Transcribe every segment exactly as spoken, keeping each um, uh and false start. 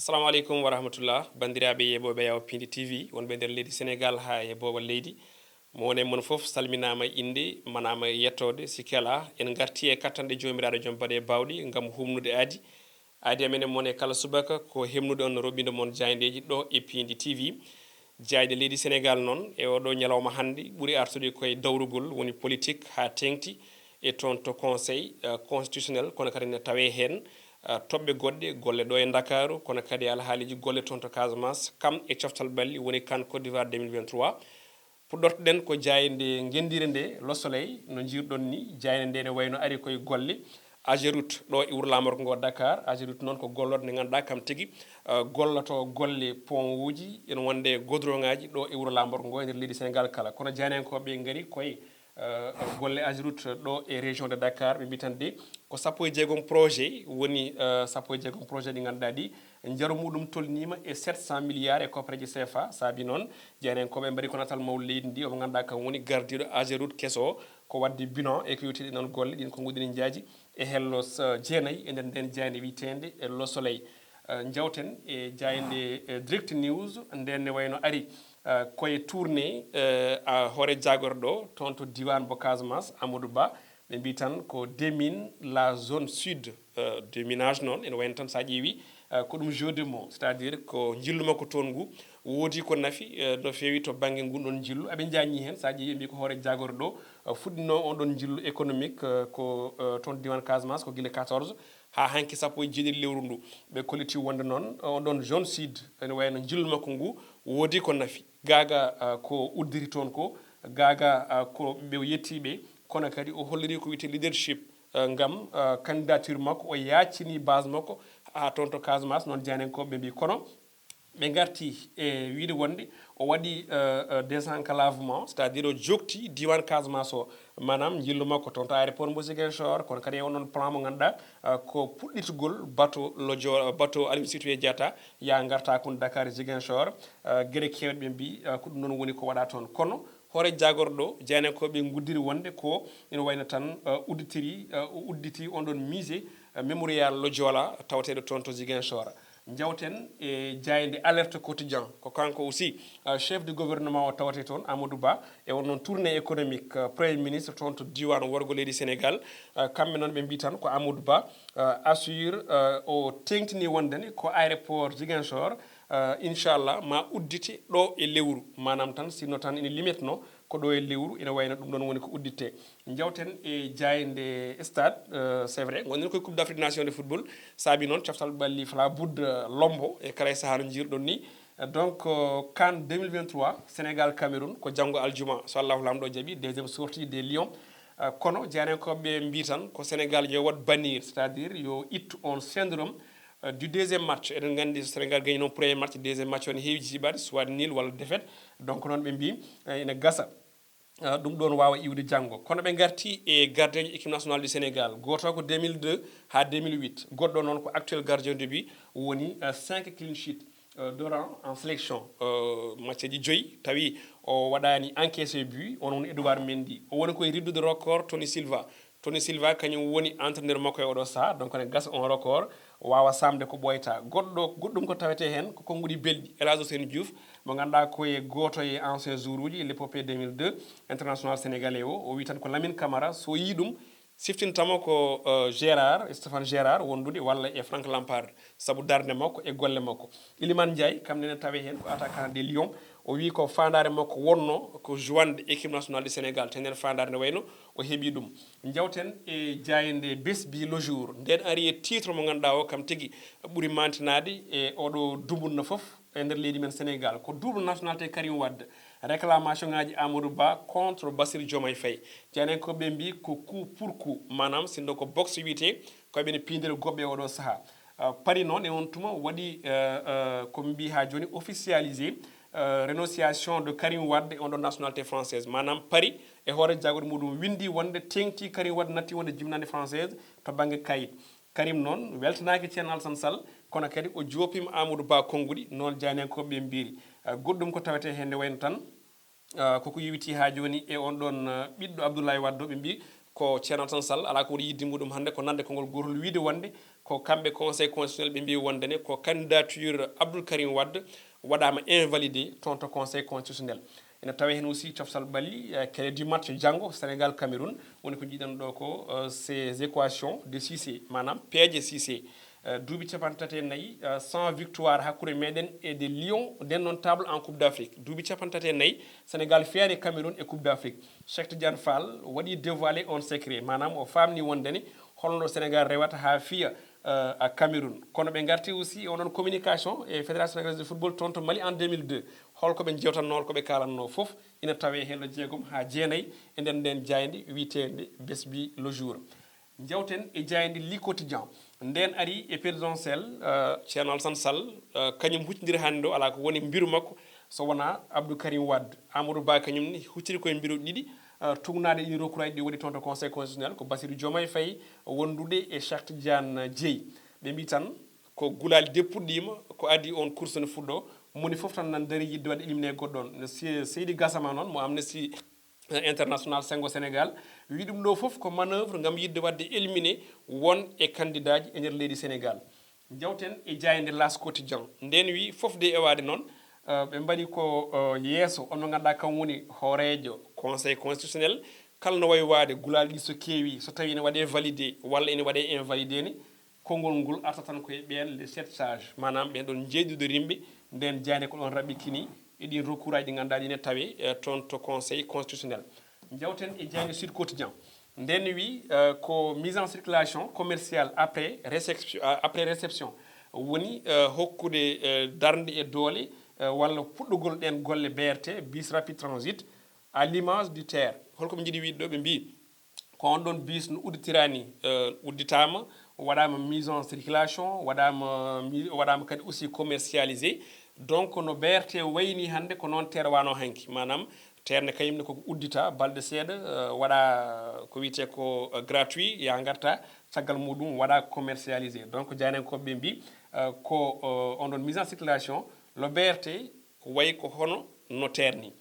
Assalamu aleykum wa rahmatullah, banndiraaɓe yeeɓooɓe Yawo Piindi T V, wonɓe nder leydi Senegaal haa e boowal leydi. Mo woni e mon fof salminaama e innde, manaama e yettoode, sikke alaa. En ngartii e kattanɗe Joomiraaɗo Joom Baɗe Baawɗi ngam humnude aadi. Aadi amen e mon e kala subaka ko hemnude on roɓinde mon jaayndeeji ɗo e Piindi T V. Jaayde leydi Senegaal noon e oɗo ñalawma hannde ɓuri artude koye dawrugol woni politique haa teeŋti e toon to conseil, eh, constitutionnel, kono kadi ne tawee heen, eh, toɓɓe goɗɗe, golle ɗo e Ndakaaru, kono kadi alhaaliiji golle toon to Casamance, kam e coftal ɓalli woni CAN Côte d'Ivoire deux mille vingt-trois. Puɗɗortoɗen ko jaaynde ngenndiire nde, Le Soleil, no njiirɗon ni, jaaynde nde ne wayno ari koye golle Ageroute ɗo e wuro laamorgo ngo Dakar. Ageroute noon ko gollooɗo nde ngannduɗaa kam tigi, eh, golloto golle pont uji, ene wonde godroŋaaji ɗo e wuro laamorgo ngo e nder leydi Senegaal kala. Kono jaayndiyankooɓe ngari koye, eh, golle Ageroute ɗo e région de Dakar, ɓe mbi tan de ko sappo e jeegom projet woni, eh, sappo e jeegom projet ɗi ngannduɗaa ɗi njaru muɗum tolniima e sept cent milliards e koppareeje C F A. Saabi noon, jaayndiyankooɓe mbaɗi ko natal mawɗo leydi ndi, omo ngannduɗaa kam woni gardiiɗo Ageroute keso o, ko waɗde bilan e ko yowiti ɗe noon golle, ɗin ko nguɗini njaaji e hello s-, jeenayi e nder nden jaaynde wiyeteende e Le Soleil. Eh, njawten e jaaynde, eh, Direct News, nden ne wayno ari, eh, koye tournée, eh, a hoore jagorɗo toon to diiwaan mo Casamance, Amadou Ba, ɓe mbi tan ko démine la zone sud, eh, déminage noon, ene wayno tan so a ƴeewi, eh, ko ɗum jeu de mots, c'est-à-dire ko njillu makko toon ngu woodi ko nafi, eh, no feewi to bannge ngun ɗon njillu. Aɓe njaññi heen, so a ƴeewi ɓe mbi ko hoore jagorɗo, eh, fuɗɗinoo on ɗon njillu économique, eh, ko, eh, toon diiwaan Casamance, ko gila quatorze haa hanki sappo e jeeɗiɗi lewru ndu. Ɓe kolliti wonde noon, eh, on ɗon zone sud, ene wayno njillu makko ngu woodi ko nafi. Gaaga, eh, ko udditi toon ko, gaaga, eh, ko ɓe yettii ɓe, kono kadi o holliri ko wiyetee leadership, eh, ngam, eh, candidature makko, o yaacini base makko haa toon to Casamance, noon jaayndiyankooɓe mbi. Kono ɓe ngarti e wiyde wonde o waɗi, eh, eh, désenclavement, c'est-à-dire o jokti diiwaan Casamance o, maanaam njillu makko toon to aéroport mo Ziguinchor, kono kadi e on ɗon plan mo ngannduɗaa, eh, ko puɗɗitgol bateau Lojo-, bateau Aline Sitoé Diatta, yaa ngarta kon Dakar Ziguinchor, eh, geɗe keewɗe ɓe mbi, eh, ko ɗum noon woni ko waɗa toon. Kono hoore jagorɗo jaayndiyankooɓe nguddiri wonde ko ene wayno tan, eh, udditiri, eh, o udditi on ɗon musée, eh, mémorial Lo Joola tawateeɗo toon to Ziguinchor. Njawten e jaaynde Alerte Quotidien, ko kanko aussi, eh, chef du gouvernement o tawate toon, Amadou Ba, e on noon tournée économique, eh, premier ministre toon to diiwaan worgo leydi Senegaal. Eh, kamɓe noon ɓe mbi tan ko Amadou Ba, eh, assure, eh, o teeŋtini wonde ne ko aéroport Ziguinchor, eh, inchallah ma uddite ɗo e lewru, maanaam tan sinno tan ene limetno ko ɗo e lewru, ene wayno ɗum ɗon woni ko udditte. Njawten e jaaynde Stade, eh, c'est vrai, ngonɗen koye Coupe d'Afrique Nation de football, saabi noon coftal ɓalli fala budda lombo e kala e sahaa no njiirɗon ni. Eh, donc, eh, CAN deux mille vingt-trois, Sénégal Cameroun, ko janngo aljuma, so Allahu Laamɗo jaɓi, deuxième sortie des Lions. Eh, kono jaayndiyankooɓe mbi tan ko Sénégal yo waɗ bannir, c'est-à-dire yo ittu on syndrome, eh, du deuxième match. Eɗen nganndi so Sénégal gagni noon premier match, deuxième match o ne heewi jiiɓaade, soit nul walla défaite. Donc noon ɓe mbi, eh, ene gasa, eh, ɗum ɗon waawa iwde janngo. Kono ɓe ngarti e gardien équipe nationale du Sénégal. Gooto ko deux mille deux haa deux mille huit. Goɗɗo noon ko actuel gardien de but, woni, eh, cinq clean sheet, eh, de rang en sélection. Eh, match ji joyi tawi o waɗaani encaissé but, on woni Edouard Mendy. O woni koye riddude record Tony Silva. Tony Silva kañum woni entraîneur makko e oɗo sahaa, donc ne gasa on record waawa saamde ko ɓooyta. Goɗɗo, goɗɗum ko tawetee heen ko konnguɗi belɗi. El Hadj Ousseynou Diouf, mo ngannduɗaa ko e gooto e ancien joueur uji l'épopée deux mille deux, international sénégalais o, o wi tan ko Lamine Camara, so yii ɗum, siftintamo ko, eh, Gérard, Stéphane Gérard wondude walla e Frank Lampard, sabu darnde makko e golle makko. Iliman Ndiaye, kam nene tawe heen ko attaquant des Lions, o wi ko faandaare makko wonno ko jouande équipe nationale du Sénégal, te nden faandaare ne wayno o heɓi ɗum. Njawten e jaaynde Bes bi Le Jour. Nden ari e titre mo ngannduɗaa o kam tigi ɓuri mantinaade e oɗo dumunna fof e nder leydi men Sénégal. Ko double nationalité Karim Wade. Réclamation ngaji Amadou Ba contre Bassirou Diomaye Faye. Jaayndiyankooɓe mbi ko coup pour coup. Maanaam, sinno ko boxe wiyetee, ko ɓe ne piindira goɓɓe e oɗo sahaa. Ah, Paris noon e on tuma waɗi, eh, eh, ko mbi haa jooni officialisé, eh, renonciation de Karim Wade e on ɗon nationalité française. Maanaam Paris e hoore jagorɗe muɗum winndi wonde teeŋti Karim Wade natti wonde jibinaande française to bannge kayit. Karim noon weltanaaki Ceerno Alassane Sall, kono kadi o joopiima Amadou Ba konnguɗi, noon jaayndiyankooɓe ɓe mbiri. Eh, goɗɗum ko tawetee heen ne wayno tan, ah, koko yowiti haa jooni e on ɗon, ah, ɓiɗɗo Abdoulaye Wade o, ɓe mbi Ko Thierno Alassane Sall, alaa ko woni yiɗde muɗum hannde, ko nande konngol gootol, wiyde wonde ko kamɓe Conseil constitutionnel ɓe mbiyi wonde ne ko candidature Abdoul Karim Wade waɗaama invalidé toon to Conseil constitutionnel. Ina tawee heen aussi coftal ɓalli, eh, clé du match janngo Sénégal Cameroun, woni ko njiɗen ɗo ko, eh, ces équations de Cissé, maanaam peeje Cissé. Eh, duuɓi capanɗe tati e nayi, eh, sans victoire hakkunde meɗen e des Lions, des indomptables en Coupe d'Afrique. Duuɓi capanɗe tati e nayi, Sénégal fiyaani Cameroun e Coupe d'Afrique. Cheikh Tidiane Fall waɗi dévoilé un secret, maanaam o faamni wonde ne holno Sénégal rewata haa fiya, eh, a Cameroun. Kono ɓe ngarti aussi e onon communication e Fédération Sénégalaise de Football toon to Mali en deux mille deux. Holko ɓe jewtatnoo, holko ɓe kaalatnoo fof, ina tawee heen le jeegom haa jeenayi e nder ndeen jaaynde wiyeteende Besbi le Jour. Njewten e jaaynde Le Quotidien. Ndeen ari e présidentiel, eh, Thierno Alassane Sall, eh, kañum huccondiri hannde o, alaa ko woni mbiru makko so wonaa Abdou Karim Wade. Amadou Ba kañum ne hucciri koye mbiru ɗiɗi, eh, tugnaade ɗiin recours aji ɗi waɗi toon to Conseil constitutionnel, ko Bassirou Diomaye Faye wondude e Cheikh Tidiane Dièye. Ɓe mbii tan ko gulaali de puɗɗiima, ko adii oon course ne fuɗɗoo, moni fof tan nan dari yiɗde waɗde éliminé goɗɗo on. No Se-, Seydi Gassama noon mo Amnesty International, senngo Sénégal, wi ɗum ɗo fof ko manœuvre ngam yiɗde waɗde éliminé won e candidat ji e nder leydi Sénégal. Njawten e jaaynde L'As Quotidien. Ndeen wi fof de ewaade noon, eh, ɓe mbaɗi ko, eh, yeeso, on mo ngannduɗaa kam woni hooreejo Conseil constitutionnel. Kala no wayi waade gulaali ɗi so keewi, so tawi ene waɗee validé walla ene waɗee invalidé ne, konngol ngol arta tan ko e ɓeen les sept sages, maanaam ɓeen ɗoon njeeɗiɗo rimɓe. Ndeen jaaynde ko ɗoon raɓɓikini e ɗiin recours aji ɗi ngannduɗaa ɗi ne tawee, eh, toon to Conseil constitutionnel. Njawten e jaaynde Sud Quotidien. Ndeen wi, eh, ko mise en circulation commerciale après réception, eh, après réception, woni, eh, hokkude, eh, darnde e doole, eh, walla puɗɗugol ɗeen golle B R T, bus rapide transit, à l'image du TER. Holko ɓe njiɗi wiide ɗo? Ɓe mbii ko on ɗon bus no udditiraani, eh, udditaama, waɗaama mise en circulation, waɗaama mi-, waɗaama kadi aussi commercialisé. Donc no B R T wayni hannde, ko noon TER wano hanki. Maanaam TER ne kañum ne koko uddita balɗe seeɗa, eh, waɗa ko wiyetee ko, eh, gratuit, yaa ngarta, caggal muɗum waɗa commercialisé. Donc jaayndiyankooɓe ɓe mbii, eh, ko, eh, on ɗon mise en circulation, le B R T wayi ko hono no TER ni.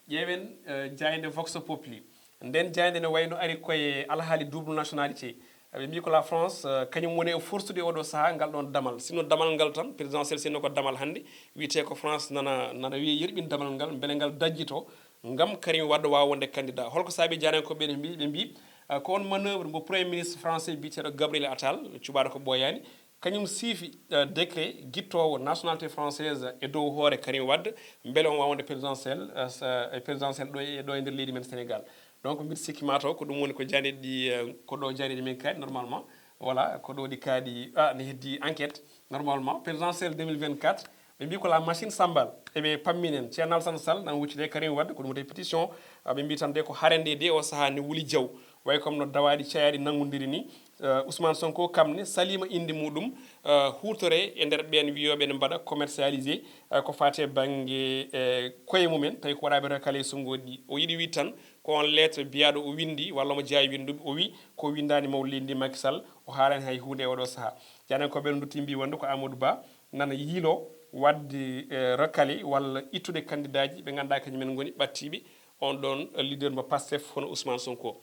Ƴeewen, eh, jaaynde Vox Populi. Ndeen jaaynde ne wayno ari koye alhaali double nationalité. Ɓe mbii ko la France, eh, kañum woni e forsude oɗo sahaa ngal ɗoon damal. Sinno damal ngal tan, présidentiel, sinno ko damal hannde, wiyetee ko France nana, nana wiya yerɓin damal ngal, mbele ngal dajjito ngam Karim Wade waawa wonde candidat. Holko saabi jaayndiyankooɓe ɓe mbii, ɓe mbii, eh, ko on manœuvre mo Premier ministre français biyeteeɗo Gabriel Attal, cuɓaaɗo ko ɓooyaani, kañum siifi, eh, décret gittoowo nationalité française e dow hoore Karim Wade, mbele on waawa wonde présidentiel, eh, sa-, eh, présidentiel ɗo e, ɗo e nder leydi men Sénégal. Donc mbiɗa sikki mataw ko ɗum woni ko jaayndeeji ɗi, eh, ko ɗo jaayndeeji men kaaɗi normalement. Voilà, ko ɗo ɗi kaaɗi, ah, ne heddi enquête. Normalement, présidentiel deux mille vingt-quatre, ɓe mbii ko la machine s'emballe. Eɓe pamminen, Thierno Alassane Sall nan wuccude Karim Wade, ko ɗum woni pétition. Ah, ɓe mbii tan de ko hare nde de o sahaa ne wuli jaw. Way comme no dawaaɗi cayaaɗi nanngondiri ni. Eh, Ousmane Sonko kam ne saliima innde muɗum, eh, huutoree e nder ɓeen wiyooɓe ne mbaɗa commercialisé, eh, ko faati e bannge, eh, koye mumen, tawi ko waɗaaɓe recalé e sunngoji ɗi. O yiɗi wiide tan ko on lettre biyaaɗo o winndi walla omo jeyaa e winnduɓe, o wi ko winndaani mawɗo leydi ndi Macky Sall, o haalaani hay huunde e oɗo sahaa. Jaayndiyankooɓe ɓe no ndutti mbii wonde ko Amadou Ba nana yiilo waɗde, eh, recalé walla ittude candidat ji ɓe ngannduɗaa kañum en ngoni ɓattiiɓe on ɗon leader mo Pastef hono Ousmane Sonko.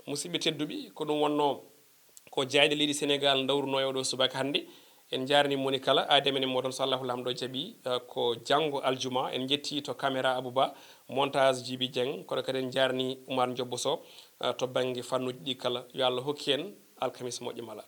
Musidɓe tedduɓe, ko ɗum wonnoo ko jaaynde leydi Sénégal ndawrunoo e oɗo subaka hannde. En njaarnii mo ni kala, aadi amen e mooɗon so Allahu Laamɗo jaɓii, eh, ko janngo aljuma. En njettii to caméra Abou Ba, montage Djiby Dieng, kono kadi en njaarnii Oumar Ndiobbo Sow, eh, to bannge fannuuji ɗi kala. Yo Allah hokku en alkamisa moƴƴo mala.